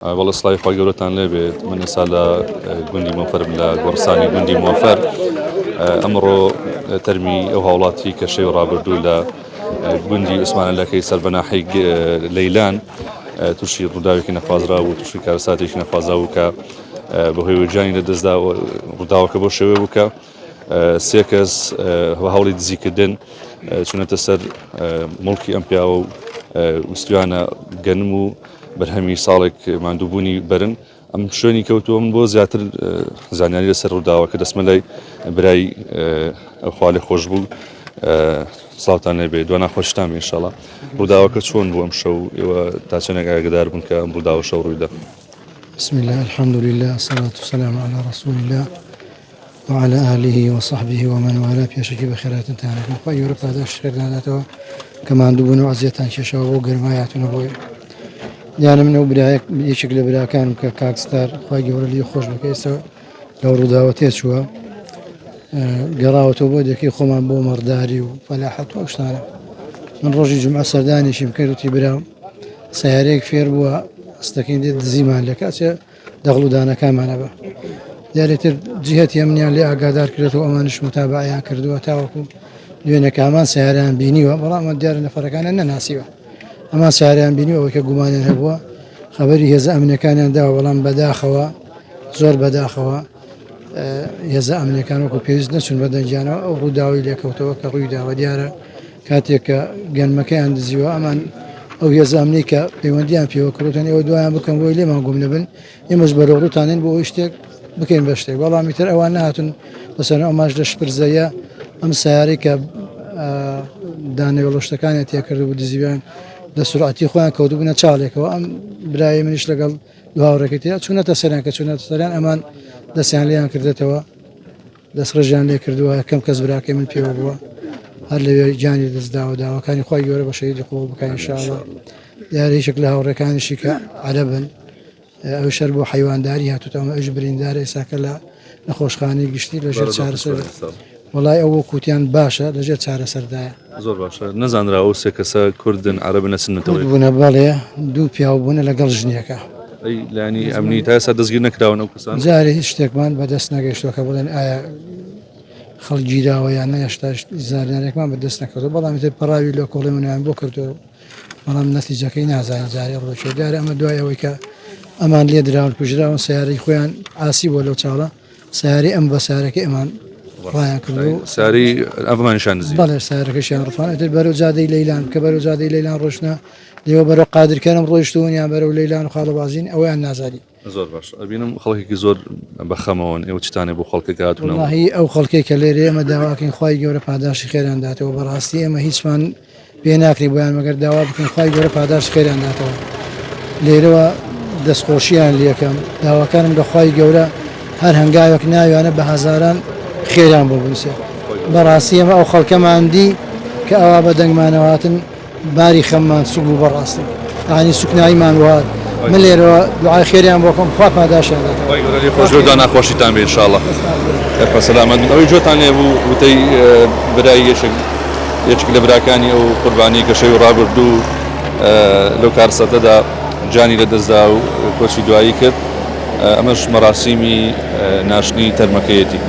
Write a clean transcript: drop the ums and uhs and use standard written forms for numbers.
بەڵێ سڵاوی خوای گەورەتان لێبێت من ئێستا لە گوندی مۆفەرم لە گۆڕستانی گوندی مۆفەر ئەمڕۆ تەرمی ئەو هاوڵاتی کە شەوی ڕابردوو لە گوندی عوسمانەلەکەی سەر بە ناحیەی لەیلان تووشی ڕووداوێکی نەخوازرا و تووشی کارەساتێکی نەخوازرا بوو کە بەهۆی گیانی لەدەستدا ڕووداوەکە بۆ شێوێ بوو کە سێ کەس هەوڵی دزیکردن چونەتە سەر مڵکی ئەم پیاوە و ویستویانە گەنم و بەرهەمی ساڵێک ماندووبوونی بەرن ئەم شوێنی کەوتووە من بۆ زیاتر زانیاری لەسەر ڕووداوەکە دەستمە لای برای خوا لێ خۆش بوو سڵاوتان لێبێ دوا ناخۆشتان بێ ئینشاڵا ڕووداوەکە چۆن بوو ئەم شەو ئێوە تا چەندێک ئاگدار بوون کە ئەم ڕووداوە شەو ڕوویدا؟ بسم الله الحمد لله الصلاة والسلام على رسول الله وعلى آله وصحبه ومن والاه پێشەکی بەخێراتنتان ئەکەم خوای گەورە پاداشت خێرتان داتەوە کە ماندوو بوون و ئەزیەتان کێشاوە بۆ گەرمایاتونە بۆی دیارە من ئەو برایەک یەکێک لە براکانم کە کاک ستار خوای گەورە لێی خۆش بکە ئێستا لەو ڕووداوە تێچووە گەڕاوەتەوە بۆ دەکەی خۆمان بۆ مەڕداری و فەلاحەت و ئەو شتانە من ڕۆژی جمعە سەردانێکیم کرد وتی برام سیارەیەک فێر بووە ئەستەکەین دێت دزیمان لێ کاچێ دەغڵ و دانەکانمان ئەبا. جارێ تر جیهەتی ئەمنیان لێ ئاگادار کرێتەوە ئەمانیش موتابەعەیان کردووە تاوەکو دوێنێ کە هەمان سەیارەیان بینیوە بەڵام ئەمە دیارە نەفەرەکانیان نەناسیوە هەمان سەیارەیان بینیوە ئەوەی کە گومانیان هەبووە خەبەری هێزە ئەمنیەکانیان داوە بەڵام بەداخەوە زۆر بەداخەوە هێزە ئەمنیەکان وەکو پێویست نەچون بە دەنگیانەوە ئەو ڕووداوی لێکەوتەوە کە ڕوویداوە دیارە کاتێک کە گەنمەکەیان دزیوە ئەمان ئەو هێزە ئەمنی کە پەیوەندیان پێوە کردوتن ئێوە دوایان بکەن بۆی لێمان گوم نەبن ئێمەش بەرەو ڕووتانین بۆ ئەوی شتێک بکەین بە شتێک بەڵام ئیتر ئەوان نهاتون لەسەر ئەماش لە شپرزەیە ئەم سیارەی کە دانەوێڵە شتەکانیان تێکرد و دزیویان لە سرعەتی خۆیان کەوتبوونە چاڵێکەوە ئەم برای منیش لەگەڵ دوو هاوڕێکەی تیا چوونەتە سەریان کە چوونەتە سەریان ئەمان دەستیان لێیان کردێتەوە دەستڕێژیان لێ کردووە یەکەم کەس براکەی من پێوە بووە هەر لەوێ گیانی لەدەست داوە داواکانی خوای گەورە بە شەهیدی قبوڵ بکا ان شاء الله دیارە یەکێک لە هاوڕێکانیشی کە عەرەبن ئەویش هەر بۆ حەیوانداری هاتووتە ئەمە ئەویش بریندارە ئێستاکە لە نەخۆشخانەی گشتی لەژێر چارەسەر وەڵای ئەو وەکوتیان باشە لەژێر چارەسەردایە. زۆر باشە نەزانرا ئەو سێ کەسە کوردن عەرەبن لە چ کورد نەتەوەیەک؟ بوونە بەڵێ دوو پیاو بوونە لەگەڵ ژنێکە. ئەی لایەنی ئەمنی تا ئێستا دەستگیر نەکراون ئەو کەسانە؟ جارێ هیچ شتێکمان بەدەست نەگەیشتووە کە بڵێن ئایا خەڵک گیراوە یان نە هێشتاش زانیاریەکمان بەدەست نەکەوتووە بەڵام ئیتر پەڕاوی لێکۆڵینەوەیان بۆ کردووە بەڵام نەتیجەکەی نازانین جارێ ڕۆچێ دیارە ئەمە دوای ئەوەی کە ئەمان لێدراون کوژراون سەیارەی خۆیان عاسی بووە لەو چاڵە سەیارەی ئەم بە سەیارەکەی ئەمان ڕایان کرد و ساری ئەمانیشان دزی بەڵێ سەیارەکەشیان ڕفان ئیتر بەرەو جادەی لەیلان کە بەرەو جادەی لەیلان ڕۆشتنە لێوە بەرەو قادرکەرم ڕۆیشتوون یان بەرەو لەیلان و خاڵەبازین ئەوەیان نازانی. زۆر باش ئەبینم خەڵکێکی زۆر بەخەمەوەن ئێوە چتانێ بۆ خەڵکەکە هاتوونەوە؟ وەڵاهی ئەو خەڵکەی کە لێرەیە ئێمە داواکەین خوای گەورە پاداشتی خێریان داتەوە بەڕاستی ئێمە هیچمان پێ ناکرێ بۆیان مەگەر داوا بکەین خوای گەورە پاداشت خێریان داتەوە لێرەوە دەستخۆشیان لەکەم داواکارم لە خوای گەورە هەر هەنگاوێک ناویانە بە هەزاران خێریان بۆ بنووسێ بەڕاستی ئێمە ئەو خەڵکەمان دی کە ئەوا بە دەنگمانەوە هاتن باری خەممان سوک بوو بەڕاستی یانی سوکناییمان بۆ هات من لێرەوە دوعای خێریان بۆ کەم خوا پاداشتیان داتەوە. خوای گەورە لێی خۆش بێت و ناخۆشیتان بێ ان شاء اللە بە سەلامەت بن ئەوەی گوێتان لێ بوو وتەی برای یەکێک یەکێک لە براکانی ئەو قوربانی کە شەوی ڕابردوو لەو کارسەتەدا گیانی لەدەستدا و کۆچی دوایی کرد ئەمەش مەراسیمی ناشتنی تەرمەکەیەتی.